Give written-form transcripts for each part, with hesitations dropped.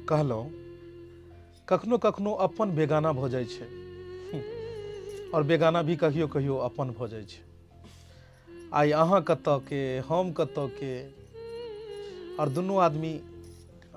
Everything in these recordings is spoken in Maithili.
कहलहुँ कखनो कखनो अपन बेगाना भऽ जाइ छै आओर बेगाना भी कहियो कहियो अपन भऽ जाइ छै। आइ अहाँ कतऽके, हम कतऽके, आओर दुनू आदमी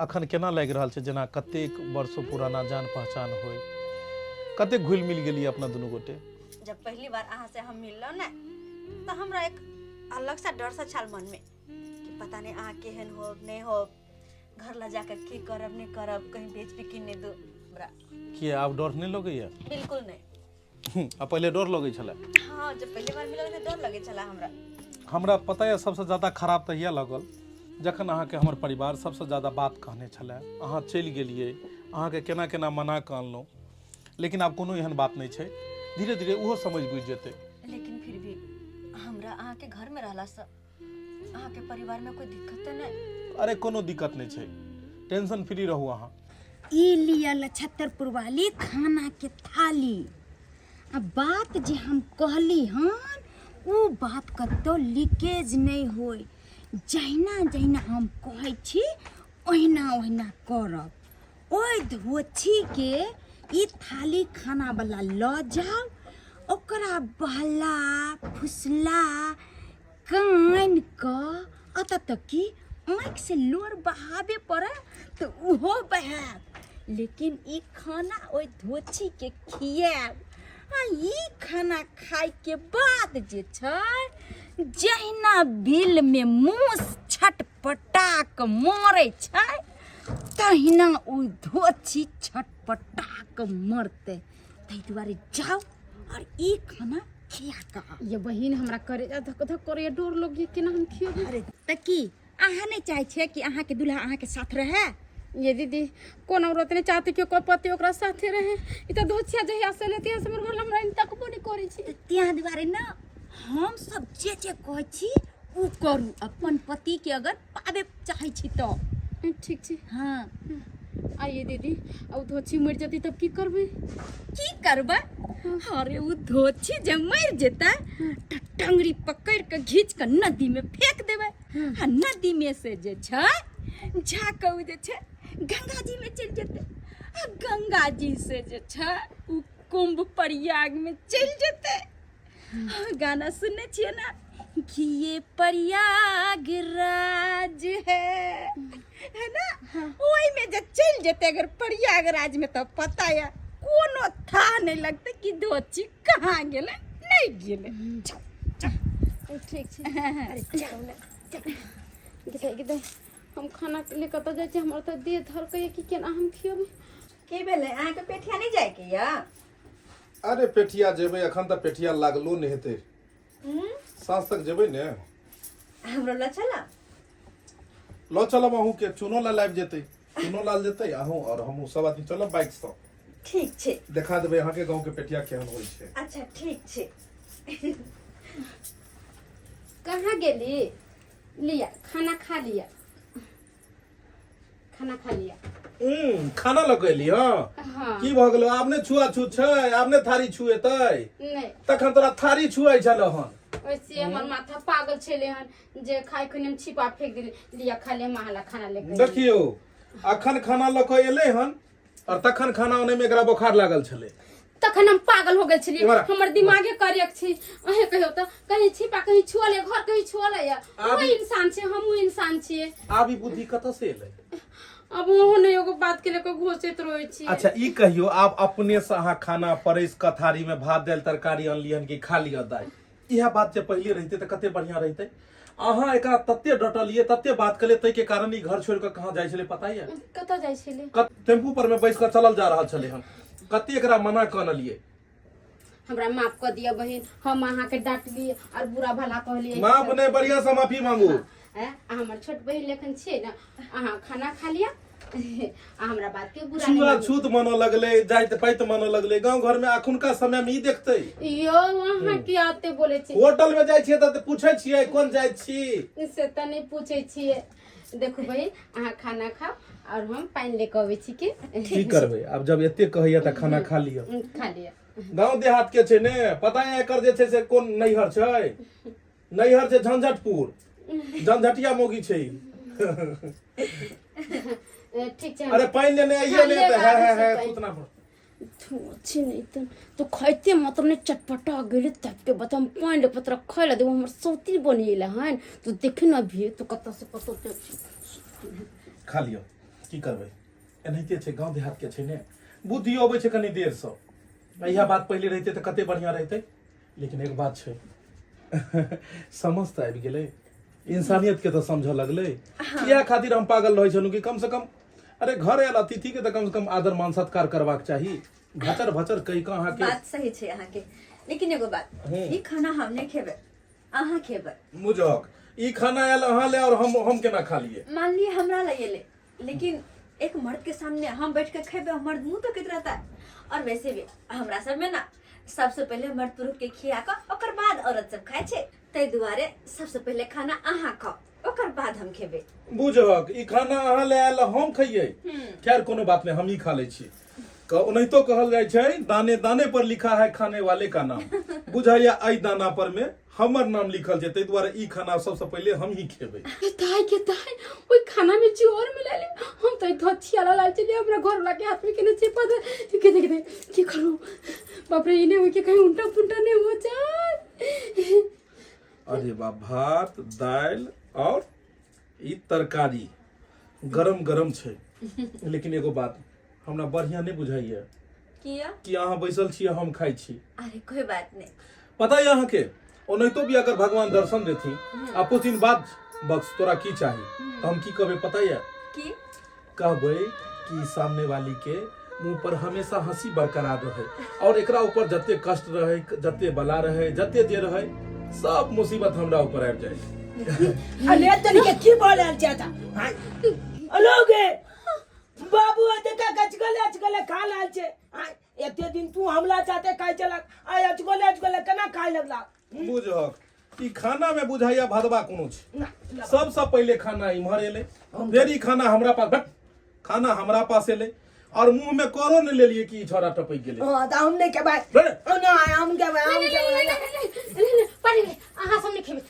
अखन केना लागि रहल छै जेना कतेक वर्षो पुराना जान पहचान होय, कतेक घुलि मिल गेलियै अपना दुनू गोटे। जब पहली बार अहाँ से हम मिललहुँ ने तऽ हमरा एक अलग सा डर सा छल मन में कि पता नहीं अहाँ केहन हो नहीं हो, घर ला जाकर की करब नहीं करब, कहीं बेच भी कि नहीं दो हमरा। किया आब डर नहीं लगैया? बिल्कुल नहीं। आ पहले डर लगै छलै? हाँ, जब पहली बार मिलल तऽ डर लगै छलै हमरा। हमरा पता यऽ सबसँ ज्यादा खराब तहिया लगल जखन अहाँके हमर परिवार सबसँ ज्यादा बात कहने छलै, अहाँ चलि गेलियै, अहाँके केना केना मना कऽ अनलहुँ, लेकिन आब कोनो एहन बात नहि छै, धीरे धीरे ओहो समझ बुझि जेतै। लेकिन फिर भी हमरा अहाँके घरमे रहलासँ अहाँके परिवारमे कोइ दिक्कत तऽ नहि? अरे कोनो दिक्कत नहि छै, टेंशन फ्री रहू अहाँ। ई लिअ लछत्तरपुर वाली खाना के थाली, आ बात जे हम कहली हन ओ बात कतौ लीकेज नहि होय, जहिना जहिना हम कहै छी ओहिना ओहिना करब। ओहि धोछीके ई थाली खानावला लऽ जाउ, ओकरा बहला फुसला कानि कऽ एतऽ तक कि आँखिसँ लोर बहाबे पड़े तऽ ओहो बहायब, लेकिन ई खाना ओहि धोछीके खियायब। आ ई खाना खाइके बाद जे छै जहिना बिलमे मूस छटपटा कऽ मरै छै तहिना ओ धोछी छटपटा कऽ मरतै। ताहि दुआरे जाउ और ई खाना खिया कऽ आउ। ये बहिन हमरा करेजा धक धक करैया, डर लग केना हम खियेबै। अरे तऽ की अहाँ नहि चाहै छियै कि अहाँके दूल्हा अहाँके साथ रहै? ये दीदी कोन औरत नहीं चाहती कि ओकर पति ओकरा साथे रहे। ई तऽ धोछिया जहिया से लेती से हमर घर हमरा तकबो नहीं करै छी। तऽ तें दुआरे ने हम सब जे जे कहै छी ओ करू, अपन पति के अगर पाबे चाहै छी तऽ। ठीक छै। हाँ। आइए दीदी, आ धोछी मरि जेतै तब की करबै? की करबै? अरे ओ धोछी जे मरि जेतै तऽ टंगरी पकड़ि कऽ घीच कऽ नदी में फेंक देबै, आ नदी में से जे छै जा कऽ ओ जे छै गंगा जी में चलि जेतै, आ गंगा जी से जे छै ओ कुंभ प्रयाग में चलि जेतै। हाँ, गाना सुनने छियै ना कि ये प्रयाग राज है, है ना? ओहि में जे चलि जेतै अगर प्रयागराज में तऽ पता है कोनो था नहीं लगतै कि धोची कहाँ गेलै नहीं गेलै। ठीक छै। अरे जाउ ने। गिदै गिदै हम खाना ले कतऽ जाइ छी, हमर तऽ देह धरकैया कि केना हम खियेबै। की भेलै अहाँके पेठिया नहि जाइके यऽ? अरे पेठिया जेबै, अखन तऽ पेठिया लागलो नहि हेतै, साँझ तक जेबै ने। हमरो लऽ चलब? लऽ चलब अहूँके, चुनो लाल आबि जेतै, चुनो लाल जेतै, अहूँ आओर हमहूँ सब आदमी चलब बाइकसँ। ठीक छै। देखा देबै अहाँके गाँवके पेठिया केहन होइ छै। अच्छा ठीक छै। कहाँ गेली? लिया खाना खा लिया, खाना खा लिया। खाना लऽ कऽ एली? हँ। हाँ। की भऽ गेलो, आब ने छुआ छूत छै, आब ने थारी छुएतै? नहीं। तखन तोरा थारी छुआइ छल हन। वैसे हमर माथा पागल छेले हन जे खाय खुने हम छिपा फेंक देली। लिया खा ले, माला खाना लेके एली। देखियौ अखन खाना लऽ कऽ एलै हन और तखन खाना अनै में एकरा बोखार लागल छलै। तखन हम पागल हो गेल छलियै। इम्हर आ। हमर दिमागे करियक छै। अहें कहियो तऽ कहीं छिपा कहीं छुअल है, घर कहीं छुअल है। आब ओहो इंसान छै, हमहूँ इंसान छियै। आब ई बुद्धि कतऽ से एलै? अब ओहो नहि एगो बात के लेके घोषित रहै छी। अच्छा ई कहियो आब अपने से अहाँ खाना परसि कऽ थारी में भात दालि तरकारी अनलियन कि खा लिअ दाइ? इएह बात जे पहिले रहितै तऽ कते बढ़िया रहितै। अहाँ एकरा तते डटलियै, तते बात केलियै, ताहिके कारण ई घर छोड़ि कऽ कहाँ जाइ छलै पता यऽ? कतऽ जाइ छलै? टेम्पू पर में बैस कऽ चलल जा रहल छलै हन। कते एकरा मना कऽ अनलियै। हमरा माफ कऽ दिअ बहिन, हम अहाँके डांटली और बुरा भला कहलियै। माफ नहि, बढ़िया से माफी मांगू। हैं? अहाँ हमर छोट बहिन लेखन छियै ने, अहाँ खाना खा लिअ आ हमरा बात के बुरा नहीं छुआ मानू। छूत मनऽ लगलै, जाइत पाइत मनऽ लगलै गाँव घर में। अखुनका समय में ई देखतै? यो अहाँ की आते बोले छी? होटल में जाइ छियै तऽ पूछै छियै कोन जाइत छी? से तऽ नहीं पूछे छियै। देखू बहिन, अहाँ खाना खाओ और हम पानि ले के अबै छी की। की करबै आब, जब एते कहैया तऽ खाना खा लिअ। खा लिअ। गाँव देहात के छै ने, पता है एकर जे छै से कोन नैहर छै? नैहर छै झंझटपुर, झंझटिया मोगी छै ई। ठीक छै। अरे पानि लेने आइए ने तऽ है है है उतना पर। अच्छी नहीं तो तो खाइते मतलब नहीं चटपटा गेली तब के बता, हम पानि ले पत्र खाइ ला देबो, हमर सौती बनेला हन तो देखे न भी तो कतऽ से कतऽ तक। खा लिअ, की करबै, एनाहिते छै, गाँव देहात के छै ने, बुद्धि अबै छै कनि देरसँ। इएह बात पहिले रहितै तऽ कते बढ़िआँ रहितै। लेकिन एक बात छै, समझ तऽ आबि गेलै, इंसानियत के तऽ समझऽ लगलै। इएह खातिर हम पागल रहै छलहुँ कि कमसँ कम अरे घर आयल अतिथि के तऽ कमसँ कम आदर मान सत्कार करबाक चाही। भचर भचर कहि कऽ अहाँके बात सही छै अहाँके, लेकिन एगो बात, ई खाना हम नहि खेबै, अहाँ खेबै। मुजक ई खाना आयल अहाँ ले और हम केना खा लिए? मान लिए हमरा लए एलै, लेकिन एक मर्द के सामने हम बैठ के खेबै, मर्द मुंह तकैत रहता है। और वैसे भी हमरा सब में ना सबसे पहले मर्द पुरुष के खिया कऽ ओकर बाद औरत सब खाइ छै, ताहि दुआरे सबसे पहले खाना अहाँ खाओ, ओकर बाद हम खेबै। बुझहक ई खाना अहाँ ले आयल, हम खइयै? खैर कोनो बात नहि, हम ही खा लै छी। ओनाहितो कहल जाइ छै, दाने दाने पर लिखा है खाने वाले का नाम। बुझाइया एहि दाना पर में हमर नाम लिखल छै, ताहि दुआरे ई खाना सबसे पहिले हम ही खेबै। ताई के ताई ओई खाना में जोर मिला ले, हम तो धोछिया ला लाल चलिए हमरा घर वाला के हाथ में केने छै पद के देख दे, की करू बाप रे, इने होई के कहीं उल्टा पुल्टा नहीं हो जाए। अरे बा, भात दालि और ई तरकारी गरम गरम छै। लेकिन एगो बात हमरा बढ़िया नहीं बुझाइया। किया? कि अहाँ बैसल छी, हम खाइ छी। अरे कोई बात नहीं। पता है अहाँके, ओनाहितो भी अगर भगवान दर्शन देथिन आ पूछथिन बात बक्स तोरा की चाही, तऽ हम की कहबै पता है? की? कहबै कि सामने वाली के मुंह पर हमेशा हंसी बरकरार रहे और एकरा ऊपर जते कष्ट रहे, जते बला रहे, जते जे रहे, सब मुसीबत हमरा ऊपर आबि जाए। अरे तनी के की बोलल जाता अलोगे बाबू, देखा गचगले अचगले खा लाल छे। आय, एते दिन तू हमला चाहते खाइ चलक, आय अचगले अचगले केना खाय लगला? बुझहक ई खाना में बुझाइया भदवा कोनो छै। ना, ना। सबसँ पहिले खाना इम्हर एलै, फेर ई खाना हमरा पास, भट, खाना हमरा पास एलै और मुंह में करो ने लेलिए कि ई छौड़ा टपकि गेलै। हाँ, तऽ हम नहि खेबै। रे। ओ, नहि, हम खेबै, हम खेबै। पढ़े अहाँ सब नहीं खेबै,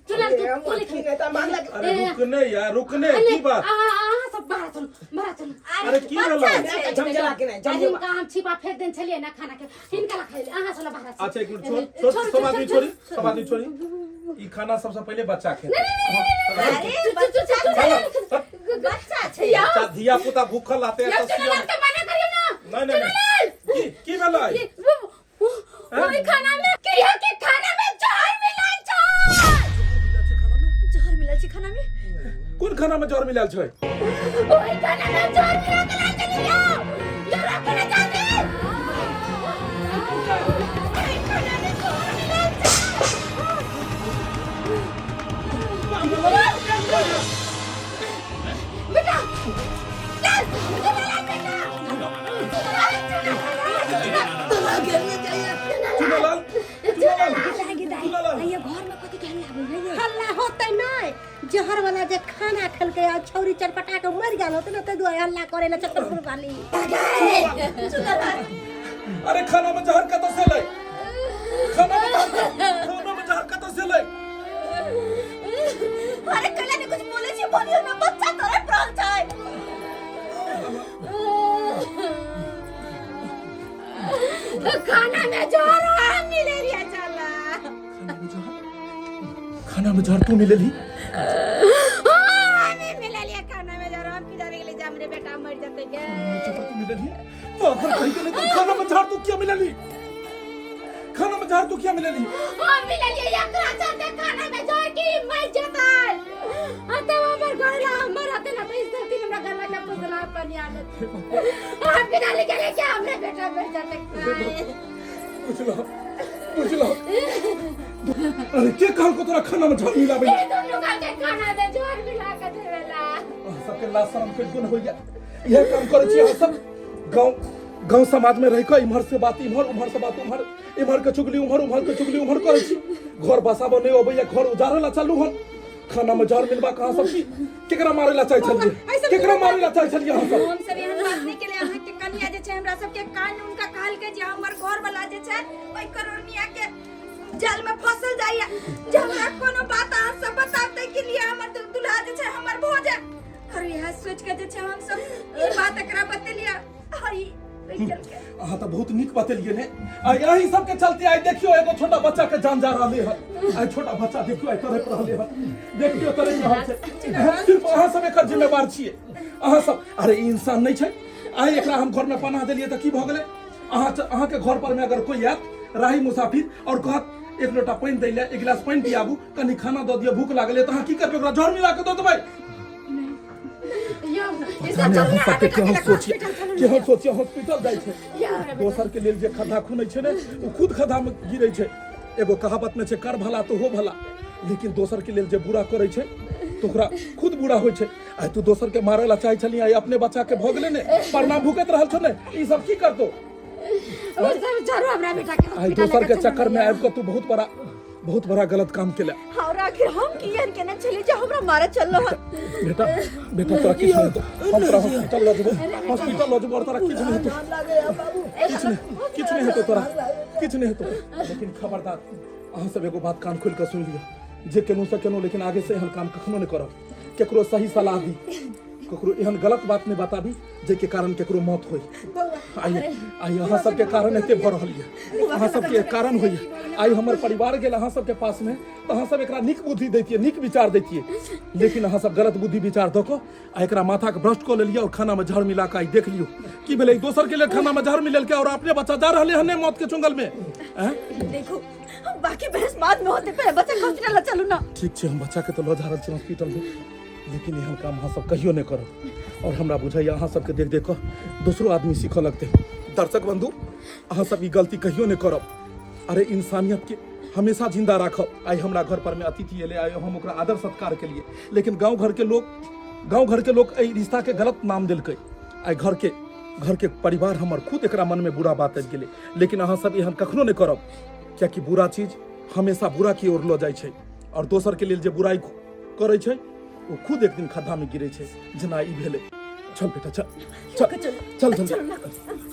चुना अरे, हम तू नहीं अथी खेबै। नहि तऽ मांगलक। अरे रुकने यार, रुकने, की बात? अहाँ सब बाहर चलू, बाहर चलू। अरे की भेलै? झमझला के नहि, झमझला। हिनका हम छिपा फेंक देने छलियै ना खाना के, हिनका ला खाइ ले, अहाँ सब बाहर चलू। अच्छा एक मिनट, छोड़ छोड़, सब आदमी छोड़ी, सब आदमी छोड़ी। ई खाना सबसे पहिले बच्चा खेतै। अरे बच्चा, बच्चा छै। बच्चा धिया पुता भूखल आते हैं यौ, तो चुना सियान- लाल के मना करियौ ना। नहीं नहीं नहीं, की की भेलै? ओहि खाना में की है कि खाना में जहर मिलल छै। जहर मिलल छै खाना में? कोन खाना में जहर मिलल छै? ओहि खाना में जहर मिला के लाल चली जाओ, यो रखो ना जल्दी। ओहि खाना में जहर मिलल छै। बेटा चल, चुना लाल बेटा, चुनालाल, चुनालाल, चुनालाल। ये घर में कथी के हल्ला होय है? हल्ला होतै नहि, जहर वाला जे खाना खेलकै आ छौरी चटपटा के मरि गेल होतै ने, ताहि दुआरे हल्ला करे ला चटपुर वाली। अरे खाना में जहर कतऽ से लै? खाना में जहर, खाना में जहर कतऽ से लै? अरे कला ने कुछ बोले छी, बोलियो ना, बच्चा तोरे प्राण छै। खाना में जहर मिले रिया चला। खाना में जहर तू मिलेली? हमें मिले लिया खाना में जहर, हम किधर गेले जे हमरे बेटा मर जते गे। जहर तू मिलेली? पागल कहीं के नहीं तो खाना में जहर तू क्या मिलेली? खाना में जहर तू क्या मिलेली? हम मिले लिया एकरा चलते खाना में जहर की मर जते। आ तब हमर घर ला हमर रहते ना, तो इस धरती में हमरा घर ला के पुसला पानी आले हम बिना ले गेले कि हमरे बेटा मर जते। बुझलो बुझलो, अरे के कहल को तोरा खाना में जहर मिलाबै? ये दोनों का के खाना में जहर मिला के देवेला। अहाँ सबके लाज शरम के गुण होइया, इएह काम करै छी अहाँ सब? गाँव गाँव समाज में रहि कऽ इम्हर से बात इम्हर, उम्हर से बात उम्हर, इम्हर के चुगली उम्हर, उम्हर के चुगली उम्हर करै छी। घर बसाबऽ नहि अबैया, घर उजाड़ऽ ला चलू हन। खाना में जहर मिलबा कहाँ सब छी? केकरा मारै ला चाहै छलियै? केकरा मारै ला चाहै छलियै अहाँ सब? हम सब एहन बात नहि केले। अहाँके कनिया जे छै हमरा सबके कान उनका कहलकै जे हमर घर वाला जे छै ओहि करोड़निया के जाल में फसल जाइया, जे हमरा कोनो बात अहाँ सब बताते के लिए हमर दुल्हा जे छै हमर भऽ जाए। और यह सोच के जे छै हम सब ई बात एकरा बतेलिया और ई रहि गेलकै। अहाँ तऽ बहुत नीक बतेलियै ने। आ यही सबके चलते आइ देखियौ एगो छोटा बच्चा के जान जा रहले हन। आइ छोटा बच्चा देखियौ आइ तड़प रहले हन, देखियौ तड़प रहल छै। सिर्फ अहाँ सब एकर जिम्मेवार छियै, अहाँ सब। अरे ई इंसान नहि छै। आइ एकरा हम घर में पनाह देलियै तऽ की भऽ गेलै? अहाँ अहाँके घर पर में अगर कोई आयत राही मुसाफिर और कहत एक लोटा पानि दै लए, एक गिलास पानि पियाबू, कनि खाना दऽ दिअ, भूख लागल तऽ अहाँ की करबै? ओकरा जहर मिला कऽ दऽ देबै? यौ ई पता सब नहि चलू अहाँ ना सबके बेटा केहन के सोचिए, हॉस्पिटल चलू। केहन सोचिए हॉस्पिटल जाइ छै। दोसर के लेल जे खद्धा खुनै छै ने, ओ खुद खद्धा में गिरै छै। एगो कहावत में छै, कर भला तो हो भला, लेकिन दोसर के लेल जे बुरा करै छै तऽ ओकरा खुद बुरा होइ छै। आइ तू दोसर के मारै ला चाहै छली, आइ अपने बच्चा के भऽ गेलै ने। प्रणाम भुकैत रहल छौ ने, ई सब की करतौ? ओ सब छोड़ू, हमरा बेटा के आइ हॉस्पिटल दोसर के लऽ चलू चक्कर में ना। आबि कऽ तू बहुत बड़ा, बहुत बड़ा गलत काम केला। और आखिर हम की एहन केने छली जे हमरा मारे चललो हन? बेटा, बेटा, तोरा किछु नहि हेतौ। हम तोरा हॉस्पिटल लऽ जेबौ, हॉस्पिटल लऽ जेबौ और तोरा किछु नहि हेतौ। बाबू, किछु नहि, किछु नहि हेतौ, तोरा किछु नहि हेतौ। लेकिन खबरदार, अहाँ सब एगो बात कान खोलि कऽ सुनि लिअ, जे केलहुँ से केलहुँ, लेकिन आगे से एहन काम कखनो नहि करब। केकरो सही सलाह दी, ककरो एहन गलत बात नहि बताबी जाहिके कारण केकरो मौत होय। आइ आइ अहाँ सबके कारण एते भऽ रहल यऽ, अहाँ सबके कारण होइए। आइ हमर परिवार गेल अहाँ सबके पासमे तऽ अहाँ सब एकरा नीक बुद्धि दैतियै, नीक विचार दैतियै, लेकिन अहाँ सब गलत बुद्धि विचार दऽ कऽ आ एकरा माथाके भ्रष्ट कऽ लेलियै और खानामे जहर मिला कऽ आइ देख लियौ की भेलै। दोसर के लेल खानामे जहर मिलेलकै और अपने बच्चा जा रहलै हन मौत के चुंगल में। आँय? देखू, हम बाकी बहस बाद में होते, पहले बच्चा के हॉस्पिटल लऽ चलू ना। ठीक छै, हम बच्चा के तऽ लऽ जा रहल छी हॉस्पिटल में, लेकिन एहन काम अहाँ सब कहियो नहि करब। और हमरा बुझाइए अहाँ सबके देख देख कऽ दोसरो आदमी सीखऽ लगतै। दर्शक बंधु, अहाँ सब ई गलती कहियो नहि करब। अरे इंसानियत के हमेशा जिंदा राखब। आइ हमरा घर पर में अतिथि एलै, आइ हम ओकरा आदर सत्कार केलिए, लेकिन गाँव घर के लोग, गाँव घर के लोग एहि रिश्ता के गलत नाम देलकै। आइ घर के परिवार हमर खुद एकरा मन में बुरा बात आबि गेलै। लेकिन अहाँ सब एहन कखनो नहि करब, कियाकि बुरा चीज हमेशा बुरा की ओर लऽ जाइ छै और दोसर के लेल जे बुराई करै छै ओ खुद एक दिन खद्धा में गिरै छै, जेना ई भेलै। चल बेटा, चल चल चल चल चल।